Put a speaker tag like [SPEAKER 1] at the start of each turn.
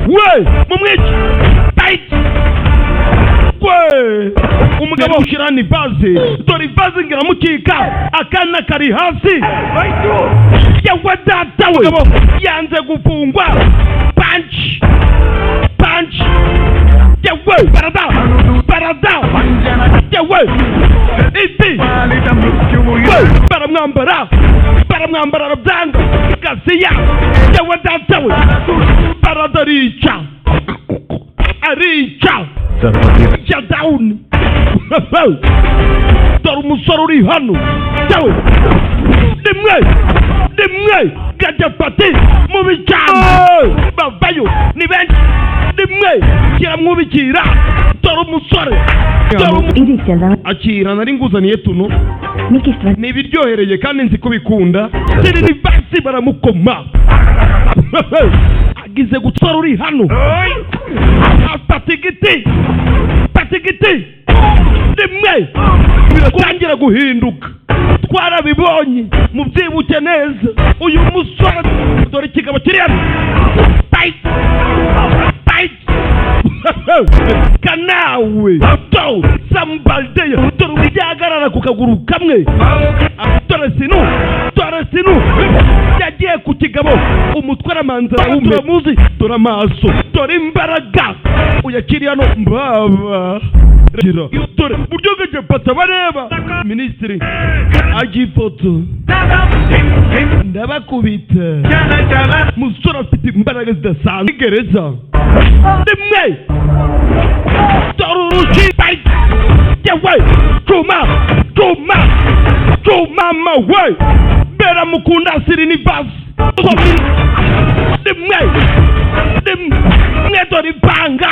[SPEAKER 1] We mumwice tight. We umugabo ushyira ni vase, dore ivase ngo iramukika, akana kari hasi. Yawe data we, yanze gufungwa. Punch, punch. Yawe barada barada, yawe ifi we, baramwambara, baramwambara, arabyanga. Gasiya, yawe data we, barada arica, arica. Jya down. Dore umusore uri hano yawe, rimwe rimwe gajapati mubi cyane, bavayo ni benshi, rimwe kiramwubikira. Dore umusore, dore
[SPEAKER 2] ఇది చదవ
[SPEAKER 1] Akira, nari nguzaniye tuno.
[SPEAKER 2] మీకు ఇష్టం.
[SPEAKER 1] Ni ibiryohereye kandi nzi ko bikunda. Siri basi, baramukoma, agize gutwara uri hano, afata igiti, fata igiti rimwe, biratangira guhinduka. Twarabibonye, mubyibuke neza. Uyu musore, dore ikigabo kiri hano. Tight, tight kanawe do sambaldeya. Dore uburyo ahagarara ku kaguru kamwe. Dore sinu, dore sinu yagiye ku kigabo, umutwe aramanza arawume muzi. Dore amaso, dore imbaraga uyakiri hano mbaba. Gira, dore buryo gajapata bareba minisitiri ajya ifoto, ndabakubita. Musore afite imbaraga zidasanzwe. Gereza rimwe, dore urushi yewe, cuma cuma cuma mawe bera mukunda sirinivasi rimwe rimwe, dore ipanga.